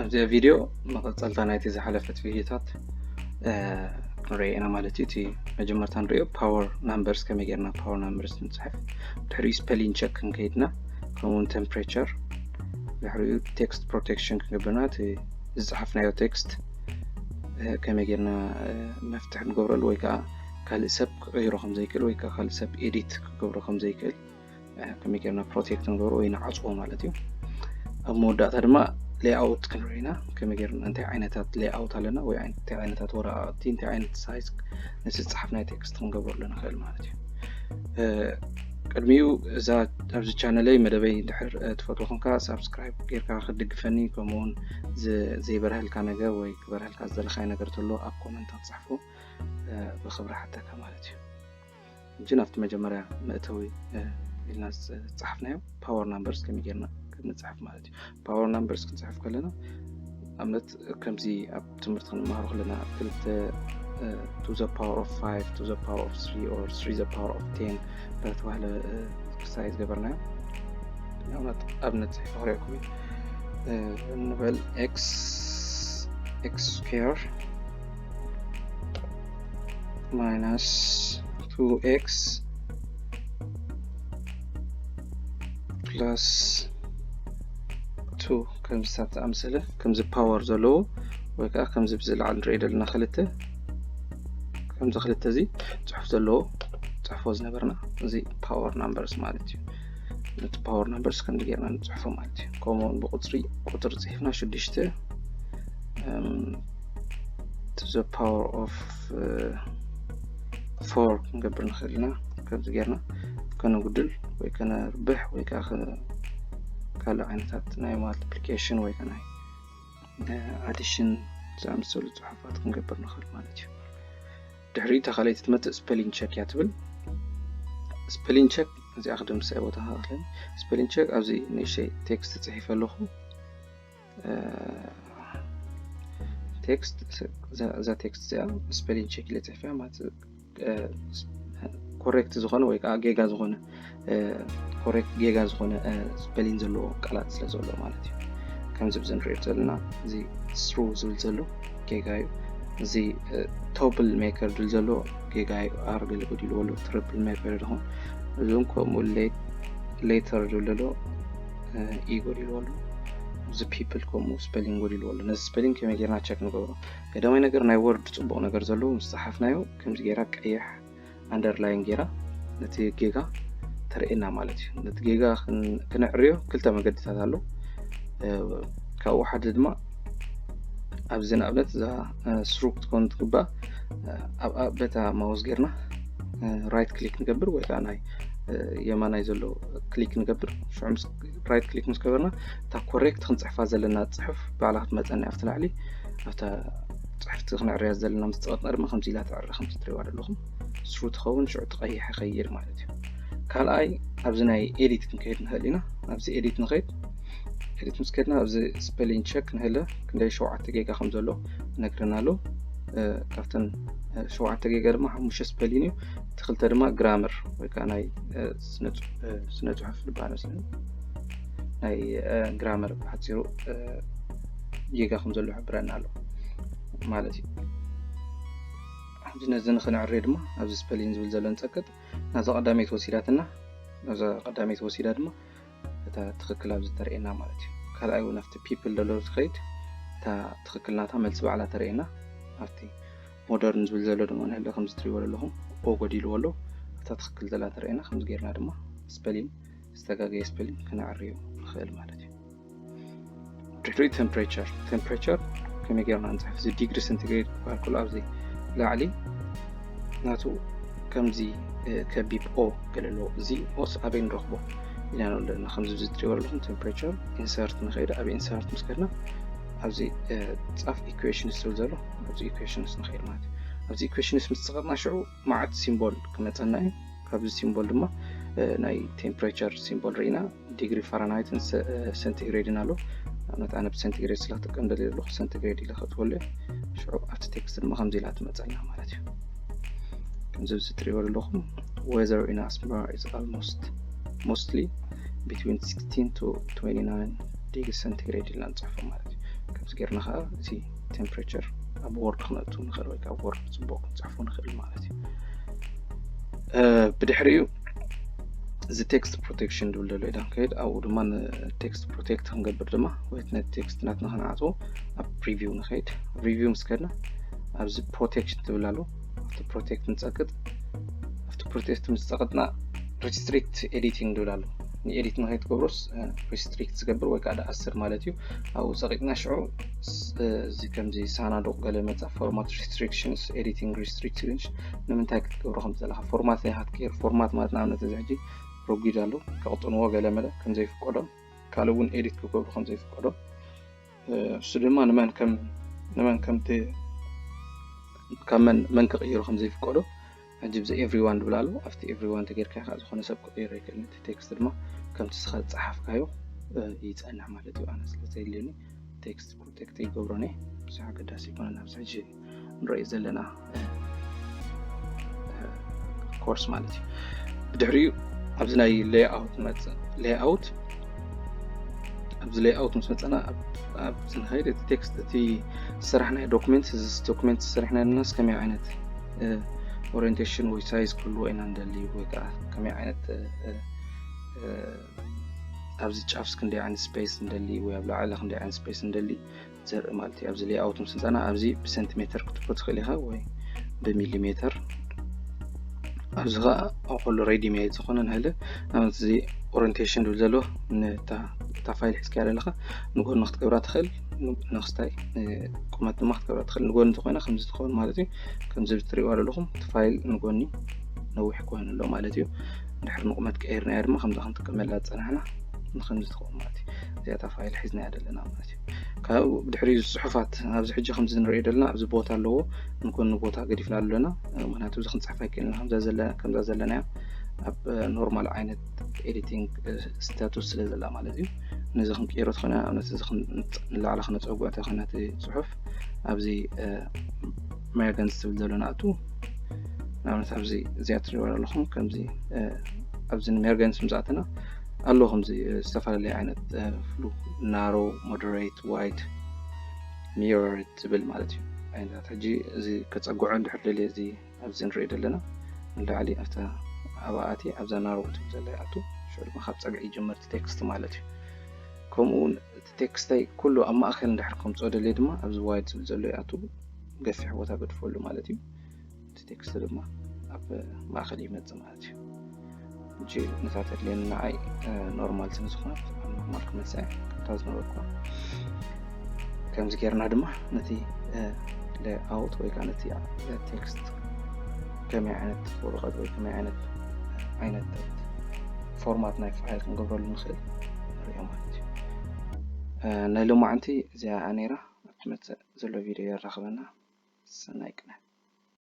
ኣብዚኣ ቪድዮ መቐጸልታ ናይቲ ዝሓለፈት ቪድዮታት ክንርኢ ኢና ማለት እዩ። እቲ መጀመርታ ንሪኦ power numbers፣ ከመይ ጌርና power numbers ንጽሕፍ፣ ድሕሪኡ spelling check ክንከይድና፣ ከምኡውን temperature፣ ድሕሪኡ text protection ክንገብርና፣ እቲ ዝጸሓፍናዮ text ከመይ ጌርና መፍትሒ ንገብረሉ ወይ ከዓ ካልእ ሰብ ክቕይሮ ከም ዘይክእል ወይ ከዓ ካልእ ሰብ edit ክገብሮ ከም ዘይክእል ከመይ ጌርና protect ንገብሮ ወይ ንዓጽዎ ማለት እዩ። ኣብ መወዳእታ ድማ layout ክንርኢ ኢና፣ ከመይ ጌርና እንታይ ዓይነታት layout ኣለና ወይ እንታይ ዓይነታት ወረቓቕቲ፣ እንታይ ዓይነት size ነቲ ዝጸሓፍናዮ text ክንገብረሉ ንኽእል ማለት እዩ። ቅድሚኡ እዛ ኣብዚ ቻነለይ መደበይ ድሕር ትፈትዎ ኮንካ subscribe ጌርካ ክትድግፈኒ፣ ከምኡውን ዘይበርሀልካ ነገር ወይ ክበርሀልካ ዝደለኻዮ ነገር ተሎ ኣብ comment ክትጽሕፎ ብኽብሪ ሓተካ ማለት እዩ። ሕጂ ናብቲ መጀመርያ መእተዊ ኢልና ዝጸሓፍናዮ power numbers ከመይ ጌርና ከም ንጽሕፍ ማለት እዩ። Power numbers ክንጽሕፍ ከለና ኣብነት ከምዚ ኣብ ትምህርቲ ክንመሃሮ ከለና ክልተ to the power of five to the power of three or three the power of ten እንዳተባህለ ክሳይ ዝገበርናዮ ኣብነት ኣብነት ጽሒፈ ክርእየኩም እዩ። ንበል x x square minus two x plus two ከምዚታት ዝኣመሰለ ከምዚ power ዘለዎ ወይ ከዓ ከምዚ ብዝለዓል ንሪኦ ዘለና ክልተ ከምዚ ክልተ እዚ ጽሑፍ ዘለዎ ጽሕፎ ዝነበርና እዚ power numbers ማለት እዩ። ነቲ power numbers ከምዚ ጌርና ንጽሕፎ ማለት እዩ። ከምኡውን ብቁጽሪ ቁጥሪ ጽሒፍና ሽዱሽተ to the power of four ክንገብር ንኽእል ኢና። ከምዚ ጌርና ከነጉድል ወይ ከነርብሕ ወይ ከዓ ካልእ ዓይነታት ናይ multiplication ወይ ከዓ ናይ addition ዝኣመሰሉ ጽሑፋት ክንገብር ንኽእል ማለት እዩ። ድሕሪ እታ ካልኣይቲ ትመጽእ spelling check እያ ትብል። Spelling check እዚኣ ክድምስሳ ቦታ ክኣኽለኒ። Spelling check ኣብዚ ንእሽተይ text ጽሒፈ ኣለኹ። Text እዛ text እዚኣ spelling check ኢለ ጽሒፈ ማለት correct ዝኾነ ወይ ከዓ ጌጋ ዝኾነ correct ጌጋ ዝኾነ spelling ዘለዎ ቃላት ስለ ዘሎ ማለት እዩ። ከምዚ ብዚ ንሪኦ ዘለና እዚ through ዝብል ዘሎ ጌጋ እዩ። እዚ trouble maker ድል ዘሎ ጌጋ እዩ። R ገለ ጎዲልዎ ኣሎ። Trouble maker ድኾን እዞም ከምኡ later ድል ዘሎ E ጎዲልዎ ኣሎ። እዚ people ከምኡ spelling ጎዲልዎ ኣሎ። ነዚ spelling ከመይ ጌርና check ንገብሮ? ቀዳማይ ነገር ናይ word ጽቡቕ ነገር ዘለዎ ምስ ጸሓፍናዮ ከምዚ ጌራ ቀይሕ underline ጌራ ነቲ ጌጋ ተርእየና ማለት እዩ። ነቲ ጌጋ ክነዕርዮ ክልተ መገድታት ኣሎ። ካብኡ ሓደ ድማ ኣብዚ ንኣብነት እዛ through ክትከውን ትግባእ ኣብ በታ mouse ጌርና right click ንገብር ወይ ከዓ ናይ የማናይ ዘሎ click ንገብር። ሽዑ right click ምስ ገበርና እታ correct ክንጽሕፋ ዘለና ጽሑፍ ባዕላ ክትመጸና ኣብቲ ላዕሊ ኣብታ ጽሕፍቲ ክንዕርያ ዘለና ምስ ጸቐጥና ድማ ከምዚ ኢላ ትዕረ ከምዚ ትሪእዋ ዘለኹም through ትኸውን ሽዑ ትቐይሕ ይኸይድ ማለት እዩ። ካልኣይ ኣብዚ ናይ edit ክንከይድ ንኽእል ኢና። ኣብዚ edit ንኸይድ edit ምስ ከድና ኣብዚ spelling check ንህለ ክንደይ ሸውዓተ ጌጋ ከም ዘሎ ነግረና ኣሎ። ካብተን ሸውዓተ ጌጋ ድማ ሓሙሽተ spelling እዩ። እቲ ክልተ ድማ grammar ወይ ከዓ ናይ ስነ ጽሑፍ ዝበሃል መስለኒ ናይ grammar ብሓፂሩ ጌጋ ከም ዘሎ ይሕብረና ኣሎ ማለት እዩ። ሕጂ ነዚ ንክነዕርዮ ድማ ኣብዚ spelling ዝብል ዘሎ ንፀቅጥ ናዛ ቀዳመይቲ ወሲዳትና ናዛ ቀዳመይቲ ወሲዳ ድማ እታ ትኽክል ኣብዚ ተርእየና ማለት እዩ። ካልኣይ እውን ኣብቲ people ዘሎ ትኸይድ እታ ትኽክል ናታ መልሲ ባዕላ ተርእየና ኣብቲ modern ዝብል ዘሎ ድማ ንህለ ከምዚ ትሪእዎ ዘለኹም O ጎዲልዎ ኣሎ። እታ ትኽክል ዘላ ተርእየና ከምዚ ጌርና ድማ spelling ዝተጋገየ spelling ክነዕርዮ ንኽእል ማለት እዩ። ድሕሪ temperature temperature ከመይ ጌርና ንፅሕፍ እዚ degree centigrade ክበሃል ከሎ ኣብዚ ላዕሊ ናቱ ከምዚ ከቢብ O ገለ ኣለዎ። እዚ Oስ ኣበይ ንረኽቦ ኢና ንብል ዘለና። ከምዚ እዚ ትሪእዎ ዘለኹም temperature insert ንኸይድ ኣብ insert ምስ ከድና ኣብዚ ፃፍ equations ዝብል ዘሎ ኣብዚ equations ንኸይድ ማለት እዩ። ኣብዚ equations ምስ ፀቐጥና ሽዑ መዓት symbol ክመፀና እዩ። ካብዚ symbol ድማ ናይ temperature symbol ርኢና degree Fahrenheit ን centigrade ን ኣሎ። ንኣብነት ኣነ ብ centigrade ስለ ክጥቀም ደልየ ዘለኹ centigrade ኢለ ከእትወሉ እየ። ሽዑ ኣብቲ text ድማ ከምዚ ኢላ ትመፀልና ማለት እዩ። ከምዚ ኣብዚ ትሪእዎ ዘለኹም weather in Asmara is almost mostly between sixteen to twenty nine degree centigrade ኢልና ንፅሕፎ ማለት እዩ። እዚ ጌርና ከዓ እቲ temperature ኣብ word ክነእቱ ንኽእል ወይ ከዓ ኣብ word ፅቡቅ ክንፅሕፎ ንኽእል ማለት እዩ። ብድሕሪኡ እዚ text protection ዝብል ዘሎ ኢና ንከይድ። ኣብኡ ድማ ን text protect ክንገብር ድማ ወይ ነቲ text ናትና ክንዓፅዎ ኣብ preview ንኸይድ። Preview ምስ ከድና ኣብዚ protection ዝብል ኣሎ። ኣብቲ protect ንፀቅጥ። ኣብቲ protect ምስ ፀቅጥና restrict editing ዝብል ኣሎ። ንኤዲት ንኸይትገብሮስ restrict ዝገብር ወይ ከዓ ዝኣስር ማለት እዩ። ኣብኡ ፀቂጥና ሽዑ እዚ ከምዚ ሳናዱቅ ገለ መፃ format restrictions editing restrictions ንምንታይ ክትገብሮ ከም ዘለካ format ናይ ክትቀይር format ማለት ንኣብነት እዚ ሕጂ ረጒድ ኣሎ ከቕጥንዎ ገለ መለ ከም ዘይፍቀዶም ካልእ እውን ኤዲት ክገብሩ ከም ዘይፍቀዶም እሱ ድማ ንመን ከም ንመን ከም ካብ መን መን ክቕይሩ ከም ዘይፍቀዶ ሕጂ ብዚ everyone ዝብል ኣሎ ኣብቲ everyone ተጌርካ ከዓ ዝኾነ ሰብ ክቕይሮ ይክእል ነቲ text ድማ ከምቲ ስኻ ዝፀሓፍካዮ ይፀንሕ ማለት እዩ ኣነ ስለ ዘየድልየኒ text protect ይገብሮኒ ብዙሕ ኣገዳሲ ይኮነን ኣብዚ ሕጂ ንሪኦ ዘለና course ማለት እዩ ብድሕሪኡ ኣብዚ ናይ layout ንመፅእ layout ኣብዚ layout ምስ መፀና ኣብዚ ንኸይድ እቲ text እቲ ዝሰራሕናዮ document እዚ document ዝሰራሕናዮ ዘለና ከመይ ዓይነት orientation ወይ size ክህልዎ ኢና ንደሊ ወይ ከዓ ከመይ ዓይነት ኣብዚ ጫፍስ ክንደይ ዓይነት space ንደሊ ወይ ኣብ ላዕሊ ክንደይ ዓይነት space ንደሊ ዘርኢ ማለት እዩ ኣብዚ layout ምስ ህንፃና ኣብዚ ብሰንቲሜተር ክትቦ ትኽእል ኢኻ ወይ ብሚሊሜተር ኣብዚ ከዓ ኣብ ኩሉ ready made ዝኾነ ንህለ ንኣብነት እዚ orientation ዝብል ዘሎ እታ file ሒዝካያ ዘለካ ንጎኒ ክትገብራ ትኽእል ንክስታይ ቁመት ድማ ክትገብራ ትኽእል ንጎኒ እንተኮይና ከምዚ ትኸውን ማለት እዩ ከምዚ ትሪእዋ ዘለኹም እቲ file ንጎኒ ነዊሕ ክኾን ኣሎ ማለት እዩ ድሕሪ ንቁመት ቀይርናያ ድማ ከምዛ ክንጥቀመላ ዝፀናሕና ንከምዚ ትኸውን ማለት እዩ እዚኣታ file ሒዝናያ ዘለና ማለት እዩ ካብኡ ብድሕሪ ጽሑፋት ኣብዚ ሕጂ ከምዚ ንሪኦ ዘለና ኣብዚ ቦታ ኣለዎ ንጎኒ ቦታ ገዲፍና ኣለና ምክንያቱ እዚ ክንፅሕፍ ኣይክእልና ከምዛ ዘለናያ ኣብ normal ዓይነት editing status ስለ ዘላ ማለት እዩ ነዚ ክንቅይሮ ተኾነ ኣብነት እዚ ንላዕሊ ክነፀጉዕ ተኾነ እቲ ፅሑፍ ኣብዚ margins ዝብል ዘሎ ንኣቱ ንኣብነት ኣብዚ እዚኣ ትሪእዋ ኣለኹም ከምዚ ኣብዚ margins ምስ ኣተና ኣሎ ከምዚ ዝተፈላለየ ዓይነት flu narrow moderate wide mirrored ዝብል ማለት እዩ ዓይነታት ሕጂ እዚ ከፀግዖ እንድሕር ደልየ እዚ ኣብዚ ንሪኦ ዘለና ንላዕሊ ኣብታ ኣብኣ ኣትየ ኣብዛ narrow ትብል ዘላ ይኣቱ ሽዑ ድማ ካብ ፀግዒ ይጅምር እቲ text ማለት እዩ ከምኡ እውን እቲ text ይ ኩሉ ኣብ ማእከል እንድሕር ከምፅኦ ደልየ ድማ ኣብዚ wide ዝብል ዘሎ ይኣቱ ገፊሕ ቦታ ገድፈሉ ማለት እዩ እቲ text ድማ ኣብ ማእከል ይመፅእ ማለት እዩ ሕጂ ነታ ተድልየኒ ንዓይ normal ስለ ዝኾነት ኣብ normal ክመልሳ እየ ካብታ ዝነበርኩ ከምዚ ጌርና ድማ ነቲ layout ወይ ከዓ ነቲ text ከመይ ዓይነት ወረቐት ወይ ከመይ ዓይነት ዓይነት format ናይ file ክንገብረሉ ንኽእል ንሪኦ ማለት እዩ ናይ ሎማዓንቲ እዚኣ ነይራ ኣብ ትመፅእ ዘሎ video የራኽበና ሰናይ ቅነ